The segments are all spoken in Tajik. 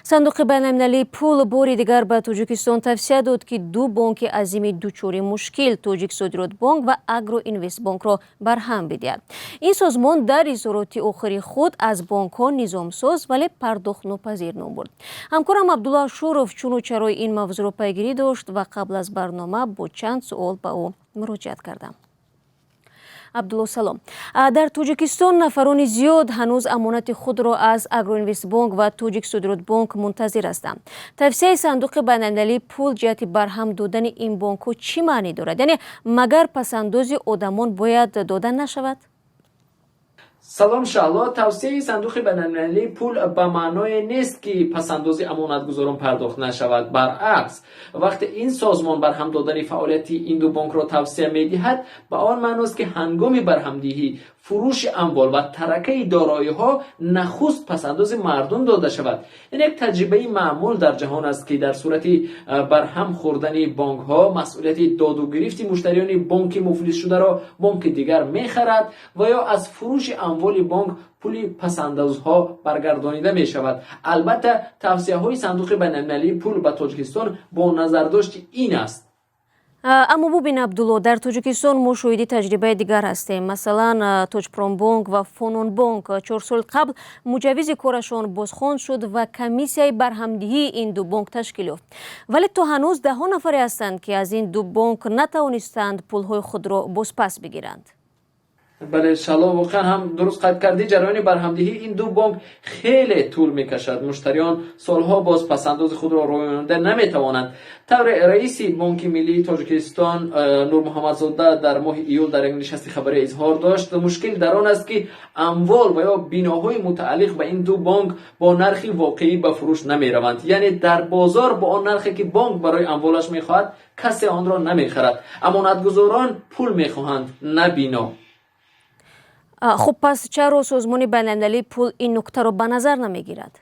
Сандуқи байналмилалии пул бори дигар ба Тоҷикистон тавсия дод, ки ду бонки азими дучори мушкил, Тоҷиксодиротбонк ва Агроинвестбонкро барҳам бидиҳад. Ин созмон дар изҳороти охири худ аз бонкҳо низомсоз, вале пардохтнопазир ном бурд. Ҳамкорам Абдулло Ашуров чуну чарои ин мавзӯъро пайгирӣ дошт ва қабл аз барнома бо чанд суол ба ӯ муроҷиат кардам. Абдулло, салом. Дар Тоҷикистон нафарони зиёд ҳанӯз амонати худро аз Агроинвестбонк ва Тоҷиксодиротбонк мунтазир ҳастанд. Тавсияи Сандуқи байналмилалии пул ҷиҳати барҳам додани ин бонкҳо чӣ маънӣ дорад? Яъне магар пасандози одамон бояд дода нашавад? Салом, Шаҳло. Тавсияи Сандуқи байналмилалии пул ба маъное нест, ки пасандози амонатгузорон пардохт нашавад. Баръакс, вақте ин созмон барҳам додани фаъолияти ин ду бонкро тавсия медиҳад, ба он маъност, ки ҳангоми барҳамдиҳӣ, фурӯши амвол ва таракаи дороиҳо нахуст пасандози мардум дода шавад. Ин як таҷрибаи маъмул дар ҷаҳон аст, ки дар сурати барҳам хӯрдани бонкҳо масъулияти доду гирифти муштариёни бонки муфлисшударо бонки дигар мехарад ва ё аз фурӯши амволи бонк пули пасандозҳо баргардонида мешавад. Албатта, тавсияҳои Сандуқи байналмилалии пул ба Тоҷикистон бо назардошти ин аст. Аммо бубин, Абдулло, дар Тоҷикистон мо шоҳиди таҷрибаи дигар ҳастем. Масалан, Тоҷпромбонк ва Фононбонк 4 сол қабл муҷаввизи корашон бозхон шуд ва комиссияи барҳамдиҳии ин ду бонк ташкил ёфт, вале то ҳанӯз даҳҳо нафаре ҳастанд, ки аз ин ду бонк натавонистанд пулҳои худро бозпас бигиранд. Бале, Шаҳло, воқеан ҳам дуруст қайд кардӣ. Ҷараёни барҳамдиҳии ин ду бонк хеле тӯл мекашад. Муштариён солҳо боз пасандози худро рӯёнда наметавонанд. Тавре раиси Бонки миллии Тоҷикистон Нурмуҳаммадзода дар моҳи июл дар як нишасти хабарӣ изҳор дошт, мушкил дар он аст, ки амвол ва ё биноҳои мутааллиқ ба ин ду бонк бо нархи воқеӣ ба фурӯш намераванд. Яъне дар бозор бо он нархе, ки бонк барои амволаш мехоҳад, касе онро намехарад. Амонатгузорон пул мехоҳанд, на бино. Хуб, пас чаро Созмони байналмилалии пул ин нуктаро ба назар намегирад?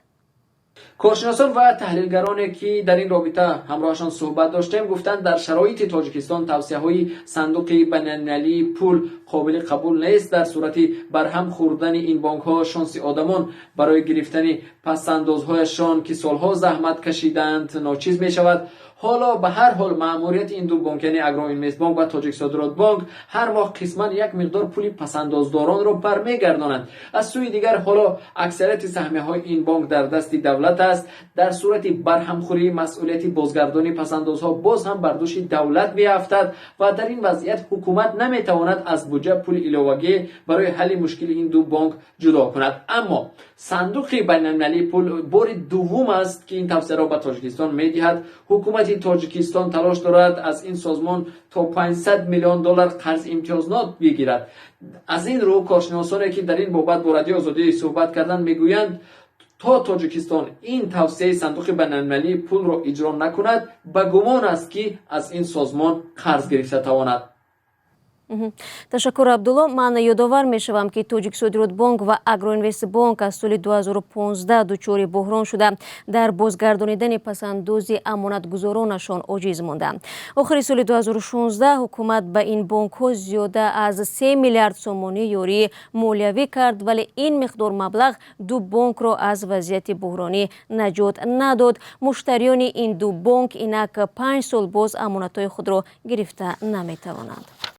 Коршиносон ва таҳлилгароне, ки дар ин робита ҳамроҳашон суҳбат доштем, гуфтанд, дар шароити Тоҷикистон тавсияҳои Сандуқи байналмилалии пул қобили қабул нест. Дар сурати барҳам хӯрдани ин бонкҳо шонси одамон барои гирифтани пасандозҳояшон, ки солҳо заҳмат кашидаанд, ночиз мешавад. Ҳоло ба ҳар ҳол маъмурияти ин ду бонк, яъне Агроинвестбонк ва Тоҷиксодиротбонк, ҳар моҳ қисман як миқдор пули пасандоздоронро бармегардонанд. Аз сӯи дигар, ҳоло аксарияти саҳмияҳои ин бонк дар дасти давлат аст. Дар сурати барҳамхӯрӣ масъулияти бозгардонии пасандозҳо боз ҳам бар дӯши давлат меафтад ва дар ин вазъият ҳукумат наметавонад аз буҷа пули иловагӣ барои ҳалли мушкили ин ду бонк ҷудо кунад. Аммо Сандуқи байналмилалии пул бори дуввум аст, ки ин тавсияро ба Тоҷикистон медиҳад. Ҳукумати Тоҷикистон талош дорад аз ин созмон то 500 миллион доллар қарзи имтиёзнок бигирад. Аз ин рӯ коршиносоне, ки дар ин бобат бо Радиои Озодӣ суҳбат карданд, мегӯянд, то Тоҷикистон ин тавсияи Сандуқи байналмилалии пулро иҷро накунад, ба гумон аст, ки аз ин созмон қарз гирифта тавонад. Ташаккур, Абдулло. Ман ёдовар мешавам, ки Тоҷиксодиротбонк ва Агроинвестбонк аз соли 2015 дучори буҳрон шуда, дар бозгардонидани пасандози амонатгузоронашон оҷиз монданд. Охири соли 2016 ҳукумат ба ин бонкҳо зиёда аз 3 миллиард сомонӣ ёрии молиявӣ кард, вале ин миқдор маблағ ду бонкро аз вазъияти буҳронӣ наҷот надод. Муштариёни ин ду бонк инак 5 сол боз амонатҳои худро гирифта наметавонанд.